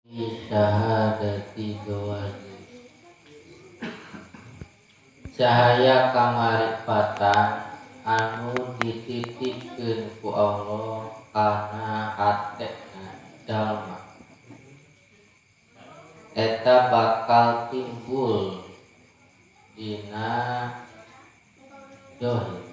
Syahadati gawadi cahaya kamaripatan anu dititipkeun ku Allah kana hatena jalma eta bakal timbul dina dohir.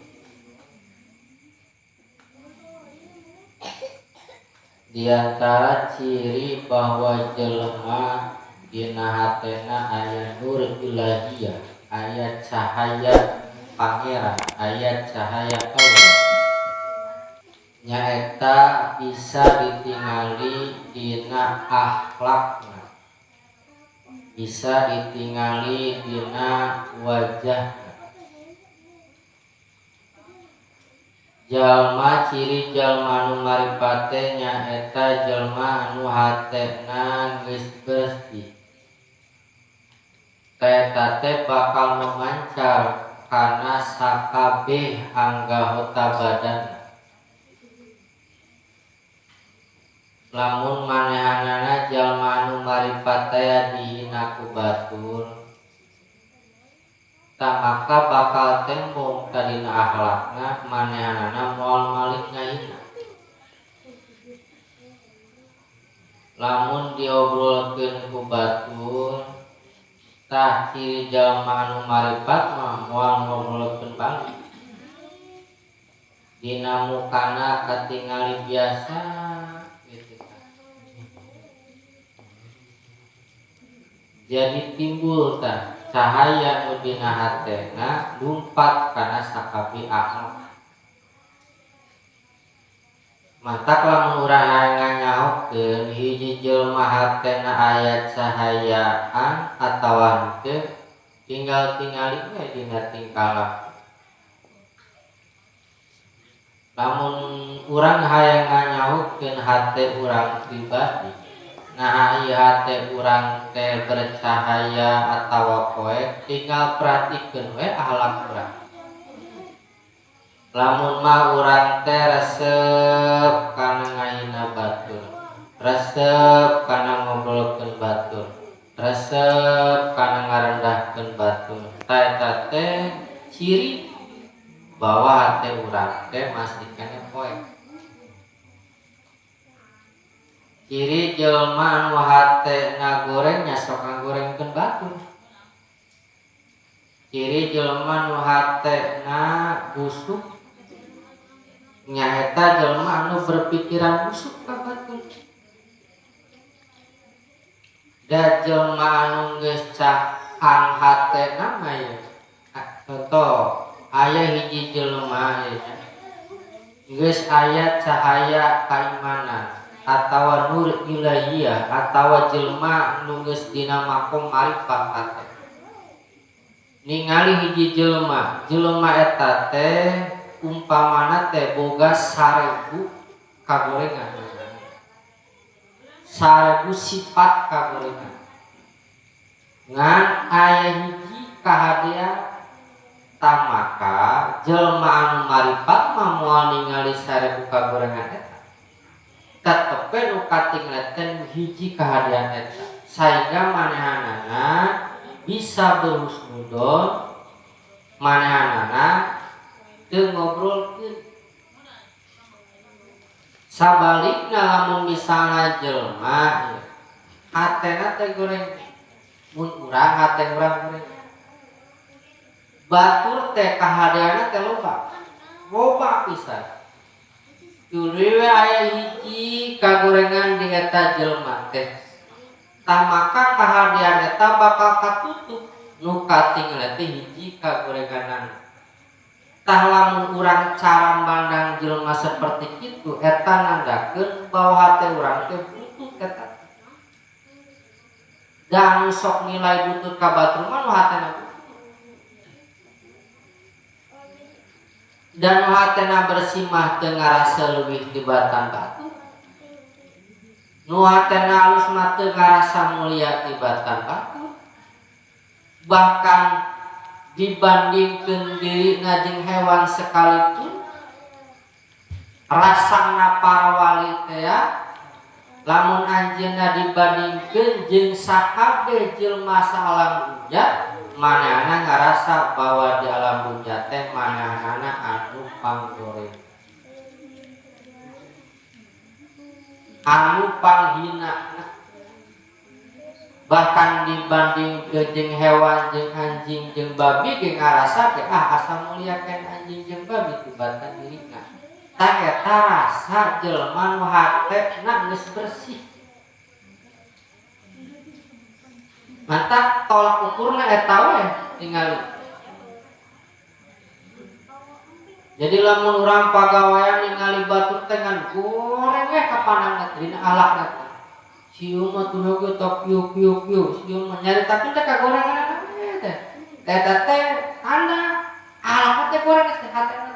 Di antara ciri bahwa jelema dina hatena aya nur ilahiyah, aya cahaya pangeran, aya cahaya Allah, nyaeta bisa ditingali dina akhlakna, bisa ditingali dina wajahna. Jalma ciri jalma anu maripate nyaeta jalma anu hatena geus bersih, eta teh bakal memancar kana sakabeh anggota badanna. Lamun manehanana jalma anu maripate dihina ku batur, tah maka bakal tembong kadina akhlakna, manehanana moal malik ngahina. Lamun diobrolkeun ku batur, tah ciri jalma anu maripat mah moal ngobrolkeun balik. Dina mukana katingali biasa gitu. Jadi timbul tah cahaya nu dina hatena lumpat kana sakabeh akhlak. Matak lamun urang hayang nganyahokeun hiji jelema hatena aya cahayaan atawa henteu, tinggal tingali we dina tingkah laku. Lamun urang hayang nganyahokeun hate urang pribadi, nah ieu hate urang teh bercahaya atawa poek, tinggal perhatikeun we akhlak urang. Lamun mah urang teh resep kana ngahina batur, resep kana ngobrolkeun batur, resep kana ngarendahkeun batur, tah eta teh ciri bahwa hate urang teh masih keneh poek. Ciri jelema anu hatena goreng nya sok ngagorengkeun batur. Ciri jelema anu hatena busuk nyaeta jelema anu berpikiran busuk ka batur. Da jelema anu geus caang hatena mah ieu. Contoh aya hiji jelema ieu nya geus aya cahaya kaimanan atawa nur ilahiyah atawa jelema nu geus dina makom marifat hate. Ningali hiji jelema, jelema eta teh umpamana teh boga 1000 kagorengan, 1000 sifat kagorengan, ngan aya hiji kahadean, tah maka jelema anu marifat mah moal ningali 1000 kagorengan eta, tetep we nu katingal teh hiji kahadean eta, sehingga manehanana bisa berhusnudon, manehanana teu ngobrolkeun. Sabalikna lamun misalna jelema hatena teh goreng, mun urang hate urang goreng, batur teh kahadeanna teh loba, loba pisan. Tuluy we aya hiji kagorengan di eta jelema teh, tah maka kahadean eta bakal katutup, nu katingal teh hiji kagorenganana. Tah lamun urang cara mandang jelema seperti kitu, eta nandakeun bahwa hate urang teh butut eta. Da anu sok nilai butut ka batur mah nu hatena butut. Dan nu hatena bersih mah teu ngarasa leuwih tibatan batur. Nu hatena alus mah teu ngarasa mulia tibatan batur. Bahkan dibandingkeun dirina jeung hewan sekalipun, rasana para wali teh Lamun anjeunna dibandingkeun jeung sakabeh jelema saalam dunya, manehna ngarasa bahwa di alam dunya teh manehna anu panggoreng, anu panghina. Bahkan dibandingkeun jeung hewan jeung anjing jeung babi ge ngarasa ge ah asa mulia kan anjing jeung babi tibatan dirina. Tah eta rasa jelema nu hatena geus bersih. Mantap tolak ukurna eta we tingali. Jadi lamun urang pagawean ningali batur teh ngan goreng we kapanang teh dina alakna teh. Sieu mah tuh ge tok piu piu piu, sieu mah nyaritakeun teh kagorengan we teh. Eta teh tanda alakna teh goreng teh hatena.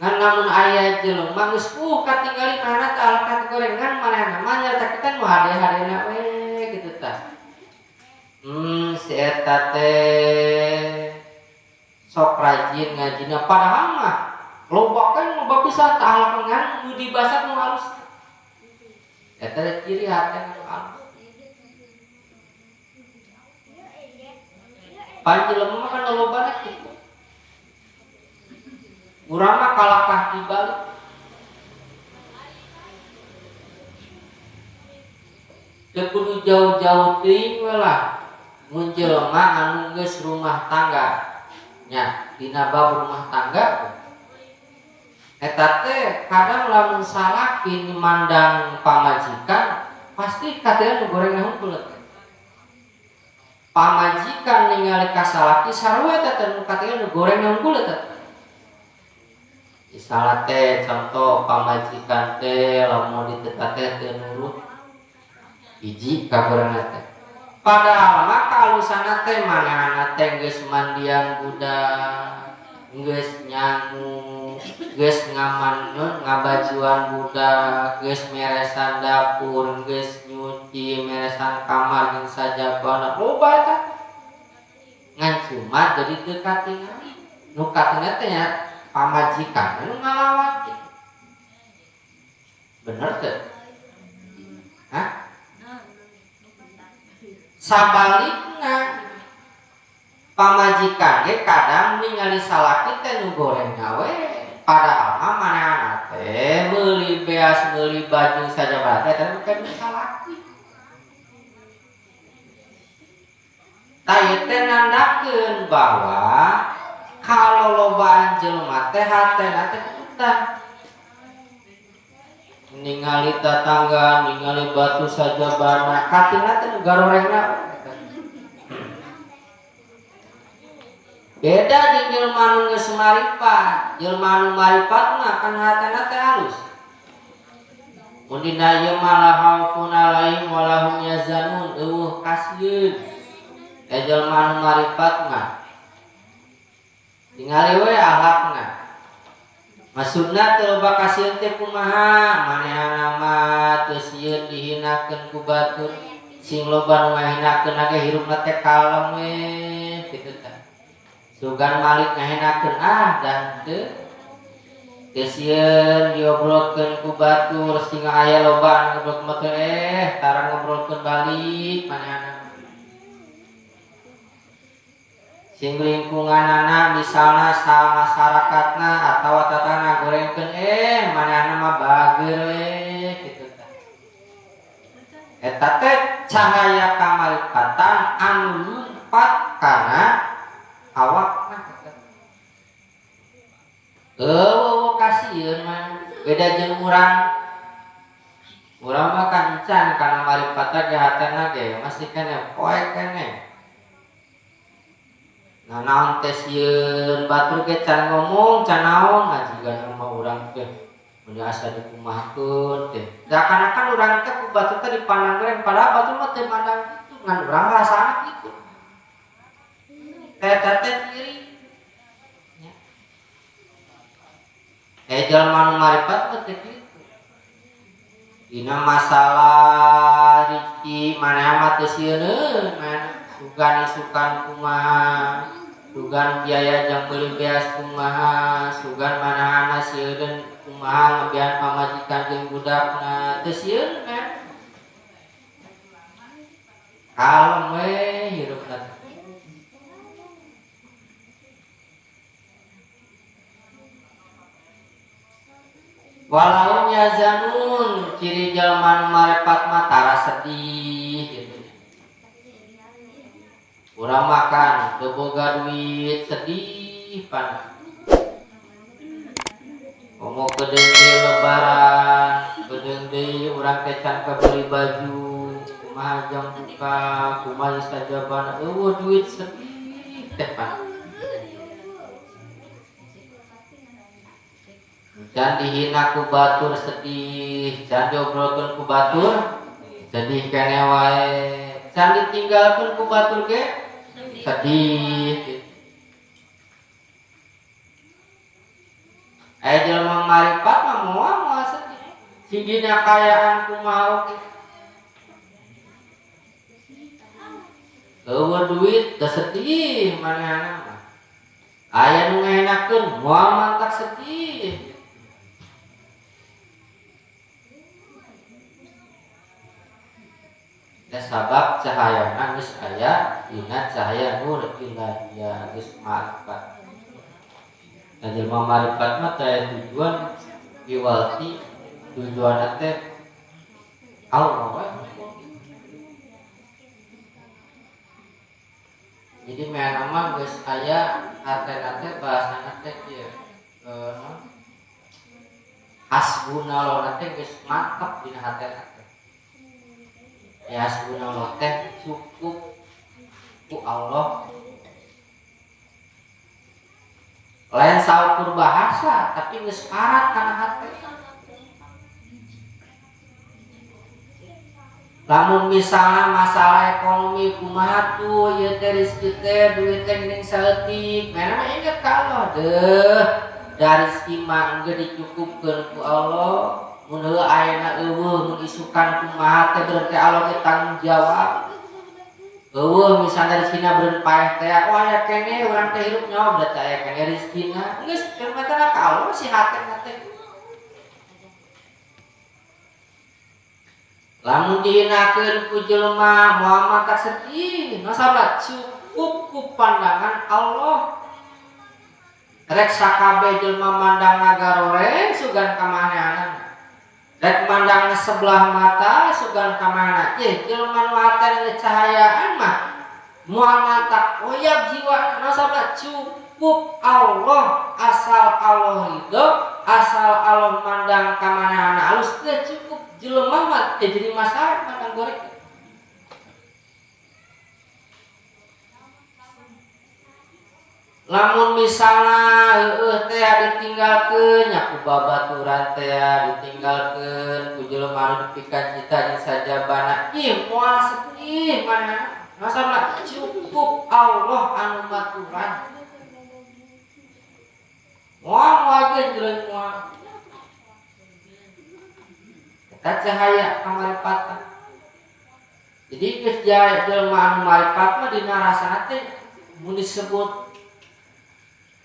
Ngan lamun aya jelema geus katingali manehna teh alakna teh gorengan manehna mah nyaritakeun nu hade-hadena we kitu tah. Si eta teh sok rajin ngajina padahal mah loba kan loba pisan tah alak ngan nu dibasat nu alus. Eta teh ciri hate nu alus. Pan jelema mah kan lobana kitu. Urang mah kalakah dibalik. Teu kudu jauh-jauh teuing we lah. Mun jelema anu geus rumah tangga nya dina bab rumah tangga eta teh kadang lamun salaki mandang pamajikan pasti katanya nu goreng hungkul teh. Pamajikan ningali ka salaki sarua eta teh nu katanya nu goreng hungkul teh. Misalnya teh contoh pamajikan teh lamun diteta teh teu nurut hiji kagorengan teh. Padahal mah kalusana teh manehna teh geus mandian budak, geus nyangu, geus ngamanun ngabajuan budak, geus meresan dapur, geus nyuci, meresan kamar jeung sajabana loba eta. Ngan cuma jadi teu katingali. Nu katingali teh nya pamajikan nu ngalawan kitu. Bener teu? Hah? Sabalikna pamajikan ge kadang ningali salaki teh nu gorengna we padahal mah manehna teh meuli beas meuli baju sajabana teh teh bukan salaki. Tah ieu teh nandakeun bahwa kalau lobaan jelema teh hatena teh kututan. Ningali tatangga, ningali batu sajabana, katina teh nu garorengna. Beda jeung jelema nu geus maripat. Jelema nu maripat mah kan hatena teh halus. Mun dina ieu mah la khaufun alaihim wa lahum yazanun, eueuh kasieun. Eta jelema nu maripat mah tingali we akhlakna. Maksudna teu loba kasieun teh kumaha? Manehna mah teu sieun dihinakeun ku batur. Sing loba nu ngahinakeun ge hirupna teh kalem we kitu tah. Sugan malik ngahinakeun ah dan teu. Teu sieun diobrolkeun ku batur sing aya loba nu ngobrol ku batur tara ngobrolkeun balik manehna. Sing lingkunganana misalna sa masyarakatna atawa tatana gorengkeun manehna mah bager we kitu tah. Eta teh cahaya kamaripatan anu lumpat kana awakna eta. Eueuh kasieun mah beda jeung urang. Urang mah kan encan kana maripatan ge hatena ge masih keneh poek keneh. Nah, naon teh sieun batur ge can ngomong can naon ngajigan mah urang teh mun asa dikumahakeun teh. Seakan-akan urang teh ku batur teh dipandang goreng padahal batur mah teu mandang kitu ngan urang rasana kitu. Eta teh ciri. Nya. Jelema nu maripat mah teh kitu. Dina masalah rezeki manehna mah teu sieun manehna sugan isukan kumaha, sugan biaya jang meuli beas kumaha, sugan manehna sieun kumaha ngebian pamajikan jeung budakna teu sieun kan. Kalem we hirupna. Walaum yazanun ciri jelema nu marepat mah tara sedih gitu. Urang makan teu boga duit sedih pan. Komo kedeung deui lebaran, kedeung deui urang teh can kabeli baju, kumaha jang buka, kumaha sajabana, eueuh duit sedih teh pan. Can dihina ku batur sedih, can diobrolkeun ku batur sedih keneh wae, can ditinggalkeun ku batur ge sedih. Aya jelema maripat mah moal moal sedih. Singina kayaan kumaha oge. Eueuh duit da sedih manehna mah. Aya nu ngaenakeun moal mantak sedih. Da sabab cahayana geus aya dina cahaya nur ilahiyah geus marifat. Nah, jelema marifat mah teh tujuan iwalti tujuanna teh Allah we. Jadi manehna mah geus aya hatena teh bahasana teh kieu hasbunallah teh geus mantep dina hatena teh. Ya hasbunallah teh cukup ku Allah. Lain saukur bahasa tapi geus parat kana hate. Lamun misalnya masalah ekonomi kumaha tuh ieu teh rezeki teh duit teh geuning saeutik, manehna mah inget ka Allah deuh da rezeki mah enggeus dicukupkeun ku Allah. Mun heueuh ayeuna eueuh mun isukan kumaha teh berarti Allah ge tanggung jawab. Eueuh misalnya rezekina beureun paeh teh, oh aya keneh urang teh hirup nyawa berarti aya keneh rezekina. Geus keur mah ka Allah si hatena teh. Lamun dihinakeun ku jelema moal mata sedih, nasabah cukup ku pandangan Allah. Rek sakabeh jelema mandang ngagaroreng sugan ka manehanana. Rek mandang sebelah mata sugan ka mana? Ye jelema nu hatena cahayaan mah moal mantak oyag jiwa nasabah cukup Allah, asal Allah ridho, asal Allah mandang ka manehana alus teh cukup. Jelema mah teh jadi masalah mandang goreng. Lamun misalna heueuh teh ditinggalkeun nya ku babaturan teh ditinggalkeun ku jelema nu dipikeun cita jeung sajabana, ih moal sedih manehna. Masalah cukup Allah anu maturan. Moal moal ge jelema moal. Eta cahaya kamaripatan. Jadi geus jelema anu maripat mah dina rasana teh mun disebut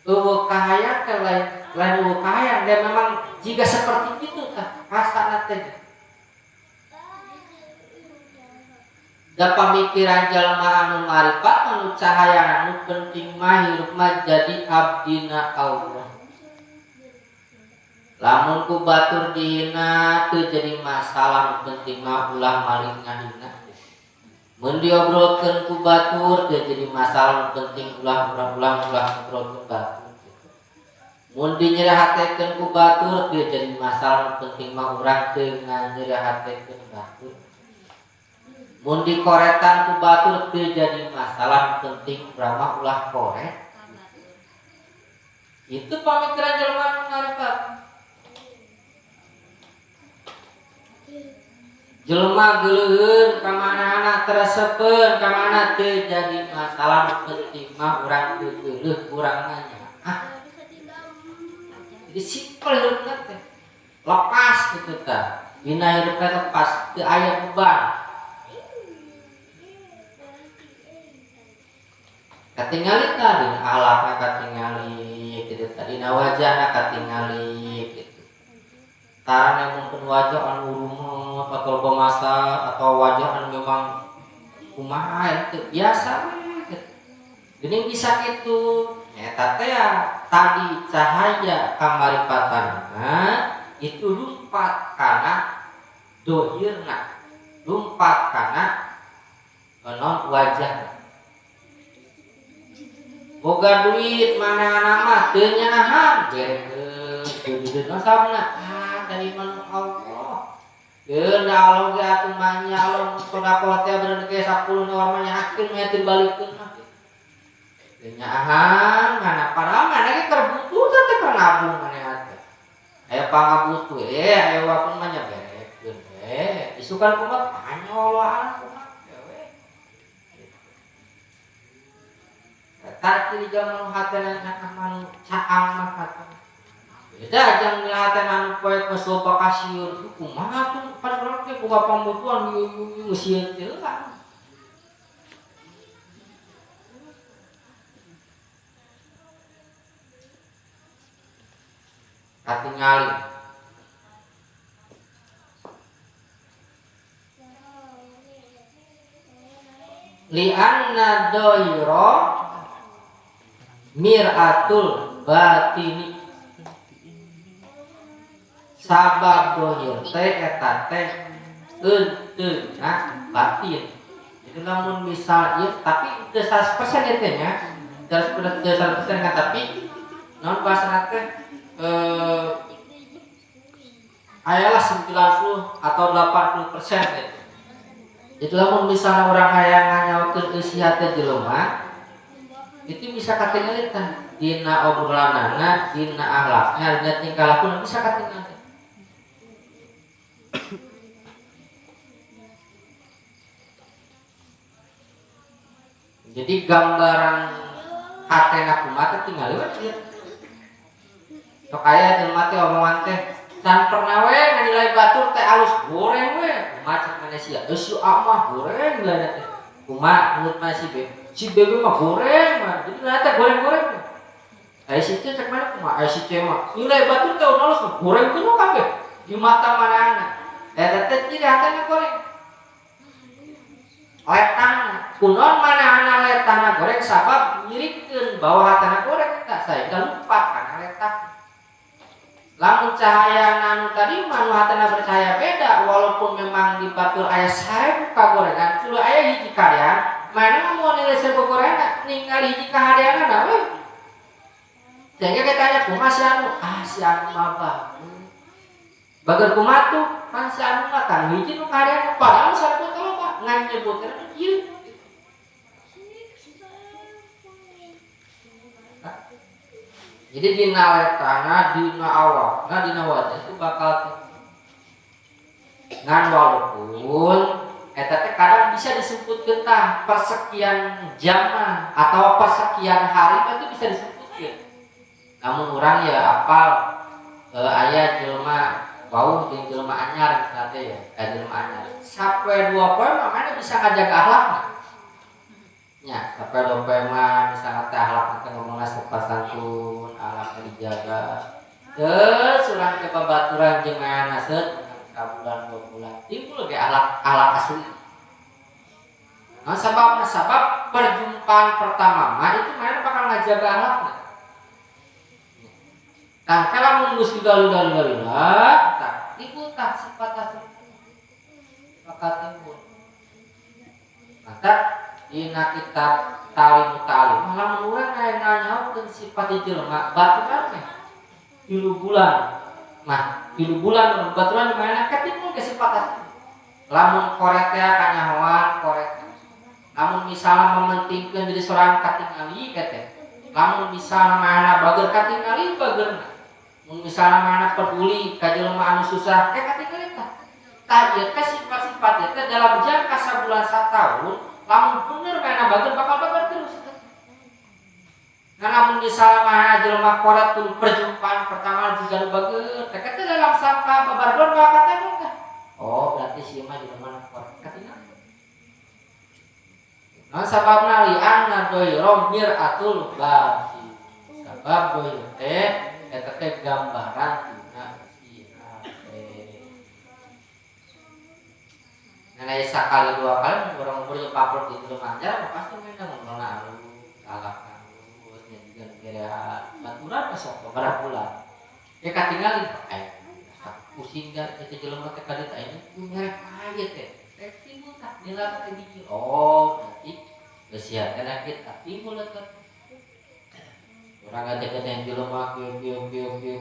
eueuh kahayang teh lain eueuh kahayang, dia memang jika seperti itu tah rasana teh. Da pamikiran jelema anu maripat anu cahaya anu penting mah hirup mah jadi abdina Allah. Lamun ku batur dihina teu jadi masalah, nu penting mah ulah maling ngahina. Mun diobrolkeun ku batur teu jadi masalah, nu penting ulah ulah ulah ngobrolkeun batur. Mun dinyerahatekeun ku batur teu jadi masalah, nu penting mah urang teu nganyerahatekeun batur. Mun dikoretan ku batur teu jadi masalah, nu penting urang mah ulah koret. Itu pamikiran jelema anu ngaripat. Jelema geuleuheun ka manehna teresepeun ka mana teu jadi masalah, nu penting mah urang teu geuleuh urang mah nyaah. Jadi simpel hirupna teh. Lepas kitu tah. Dina hirupna lepas teu aya beban. Katingali tah dina akhlakna katingali kitu tah, dina wajahna katingali kitu. Tara nemongkeun wajah anu rumet atau bamasa atau wajah anu memang kumaha teu biasa we gitu. Geuning bisa kitu nyata teh tadi cahaya kamaripatanna itu lumpat kana dohirna, lumpat kana non wajahna. Boga duit mana mah teu nyaahan berekeun duit sabna ah dari mana Allah. Geuna Allah ge atuh mah nya Allah sedekah teh bener ge 10 nu mah nyakeun mah teu balikeun mah. Teu nyaahan mana padahal mana ge keur butuh teh keur nabung maneh teh. Aya pangabutuh aya waktu mah nya berekeun we. Isukan kumaha panyolaan kumaha we. Eta ciri jalma nu hatena nyaah mah caang mah hatena. Beda jang hatena anu poek geus loba kasieun kumaha tuh pan urang teh boga pambutuhan ieu sieun teh lah. Katingali li'anna doiro mir'atul batini sabab dohir teh eta teh eunteuna batin. Jadi lamun misal ieu tapi teu 100% ieu teh nya, teu 100% kan tapi naon bahasana teh ayalah 90 atau 80% gitu. Jadi lamun misalnya orang hayang nganyawakeun eusi hate jelema itu bisa katingali tah dina obrolanana, dina akhlakna, dina tingkah lakuna bisa katingali. Jadi gambaran hatena kumaha teh tingali we ieu. Sok aya jelema teh omongan teh can pernah we nganilai batur teh alus goreng we kumaha cek maneh sia geus si A mah goreng nilainya teh kumaha menurut maneh si B, si B mah goreng mah jadi nilai teh goreng-goreng aya si C cek maneh kumaha aya si C mah nilai batur teh alus mah goreng kudu kabeh di mata manehna eta teh ciri hatena goreng letahna kunaon manehna letahna goreng sabab nyirikeun bahwa hatena goreng eta sehingga lupa kana letah. Lamun cahaya nanu tadi manu hatena bercahaya beda walaupun memang di batur aya 1000 kagorengan kudu aya hiji kadean mana mau nilai 1000 gorengan ningali hiji kahadeanana we sehingga kita tanya kumaha si anu ah si anu mah bagus bager kumaha tuh kan si anu mah kan hiji nu kahadean padahal 1000 teh loba ngan nyebutkeun ieu. Jadi dina letana, dina awakna, dina wajah itu bakal ngan walaupun eta teh kadang bisa disebutkeun tah persekian jam atau persekian hari itu bisa disebutkeun. Namun urang ya apal aya jelema wau jeung jelema anyar misalnya teh ya, aya jelema anyar. Sapoe dua poe mah mana bisa ngajaga akhlakna. Nya, sapoe dua poe mah misalnya teh akhlakna teh ngomongna sopan santun, akhlakna dijaga. Terus urang ke babaturan jeung mayana seut sabulan dua bulan timbul ge akhlak asli. Nah, sababna sabab perjumpaan pertama mah itu mana bakal ngajaga akhlakna. Nah, kalau mun geus galuh-galuh tah timbul tah sifat asli bakal timbul. Maka dina kitab Ta'lim Ta'lim lamun urang aya nganyaokeun sifat jelema baturan teh 3 bulan. Nah, 3 bulan baturan mana ketimbul ke sifat asli. Lamun koret teh kanyahoan koret. Lamun misalnya mementingkeun diri sorangan katingali teh. Lamun misalnya mana bager katingali bagerna. Mun misalnya mana peduli ka jelema anu susah teh katingali tah. Tah ieu teh sifat-sifat ieu teh dalam jangka sabulan satahun lamun bener mana bager bakal bager terus. Nah, lamun misalnya mana jelema koret tuh perjumpaan pertama juga nu bager teh teh dalam sangka babardon bakal katembok teh. Oh, berarti si mah jelema koret katingali. Nah, sababna li'anna doirom mir'atul basi. Sabab doir teh eta teh gambaran dina si hate. Ngan sakali dua kali urang umur 40 di jelema anyar pasti main ngobrolna alus, akhlakna alus, nya juga gerean baturan sok beberapa bulan. Ya katingali aya pusing ga eta jelema teh ka dieu aya merek aya teh. Rek timbul tah nilai teh biji. Oh, berarti geus sia teh kita timbul eta. Urang ngajak-ngajak jelema kieu kieu kieu kieu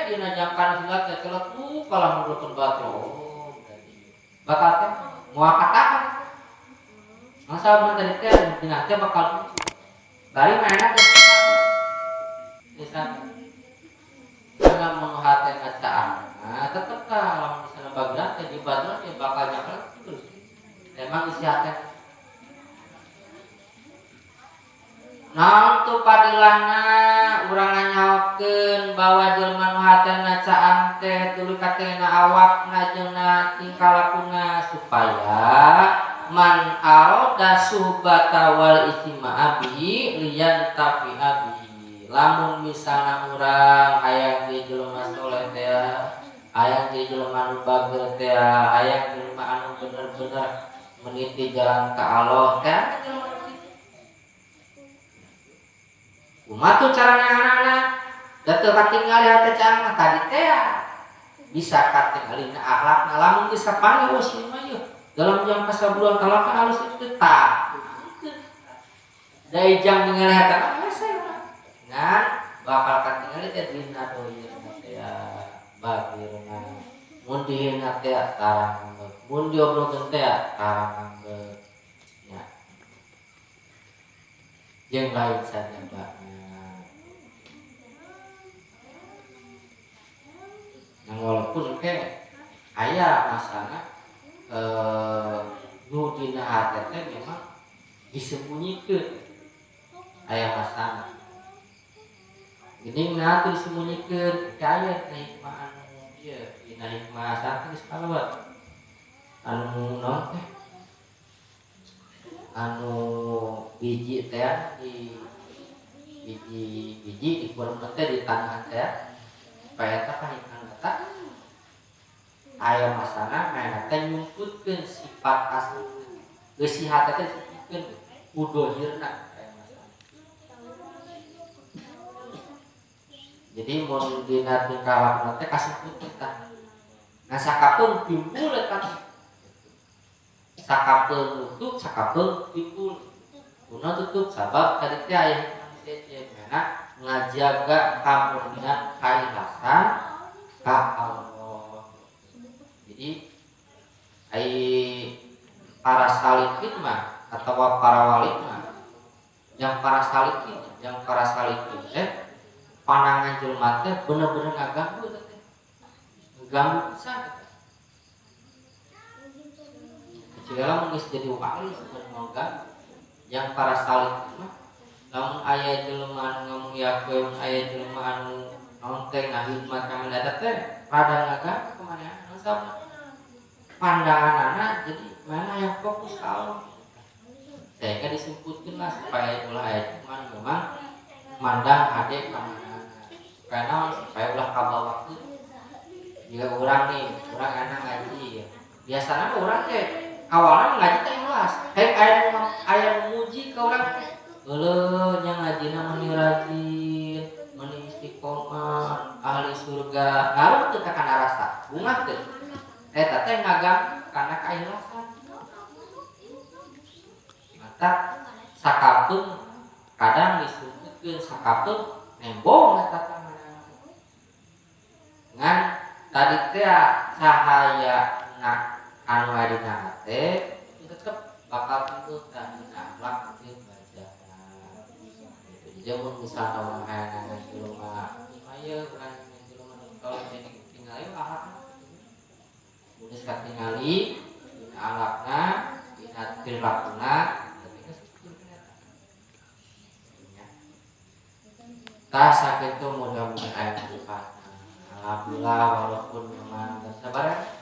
dina jangkan silat teh celetuk kalah nurutkeun batur. Oh, berarti bakal teh moal katakan. Masa mun tadi teh dina teh bakal bari mana teh. Geus jangan mun hate ngacaan. Nah, tetep tah lamun misalna bageran teh di batur teh bakal nyakal terus. Emang isi hate naon tu padilahna urang nganyaokeun bahwa jelema nu hatena caang teh tuluy katena awakna jeung tingkah lakuna supaya man aroda suhbata wal istima'a bihi liyan tafi'a bihi. Lamun misalna urang hayang di jelema soleh teh, hayang di jelema anu bager teh, hayang jelema anu bener-bener meniti jalan ka Allah teh jelema. Kumaha tuh carana anak-anak? Da teu katingali hate caang mah tadi teh bisa katingali na akhlakna lamun geus sapanggih oh si mah yeuh dalam jangka sabulan talaka halus itu tah. Da ijang ningali hate mah hese urang. Ngan bakal katingali teh dina doyeuna teh bagirna. Mun dihina teh tarang ngambek, mun diobrolkeun teh tarang ngambek. Nya. Jeung lain sajabana. Nah, walaupun ke aya masalah nu dina hate teh memang disembunyikan aya masalah geuning nah teu disembunyikan ke aya dina hikmah anu ieu dina hikmah saha geus kalewat anu naon teh anu biji teh di biji di kurang teh di tanah teh supaya eta pahitna eta aya masana mana teh nyumputkeun sifat asli geus si hate teh disebutkeun udohirna aya masana. Jadi mun dina tingkah lakuna teh kasumputkeun tah. Nah sakapeung timbul eta sakapeung nutup sakapeung timbul kunaon tutup sabab tadi teh aya manusia mana ngajaga kamurnian kaikhlasan ka Allah. Jadi ai para salikin mah atau para wali mah yang para salikin teh pandangan jelema teh bener-bener ngaganggu teh. Ngaganggu pisan. Kecuali lamun geus jadi wali sebenarnya ngaganggu. Yang para salikin mah lamun aya jelema anu ngamuyakeun, aya jelema anu naon teh ngahidmat ka manehna teh rada ngaganggu ka manehna sabab pandanganana jadi mana yang fokus ka Allah. Sehingga disumputkeun lah supaya ulah aya jelema anu memang mandang hade ka manehna. Supaya naon? Supaya ulah kabawakeun. Jika urang nih, urang enak ngaji. Biasana mah urang teh awalna ngaji teh ikhlas. Hek aya nu muji ka urang teh. Euleuh nya ngajina meuni rajin, meuni istiqomah, ahli surga. Ngaruh teu ka kana rasa, bungah teu. Eta teh ngaganggu kana kaikhlasan. Mata sakapeung kadang disumputkeun sakapeung nembong eta teh. Ngan tadi teh cahaya na anu aya dina hate tetep bakal timbul dina akhlak jeung wajahna. Jadi mun misalna urang hayang ngaji jelema, ieu urang ngaji jelema nu tol tingali akhlakna. Mun geus katingali dina akhlakna, dina prilakuna, berarti geus syukur eta. Tah sakitu mudah-mudahan aya manfaatna. Alhamdulillah walaupun memang sabar.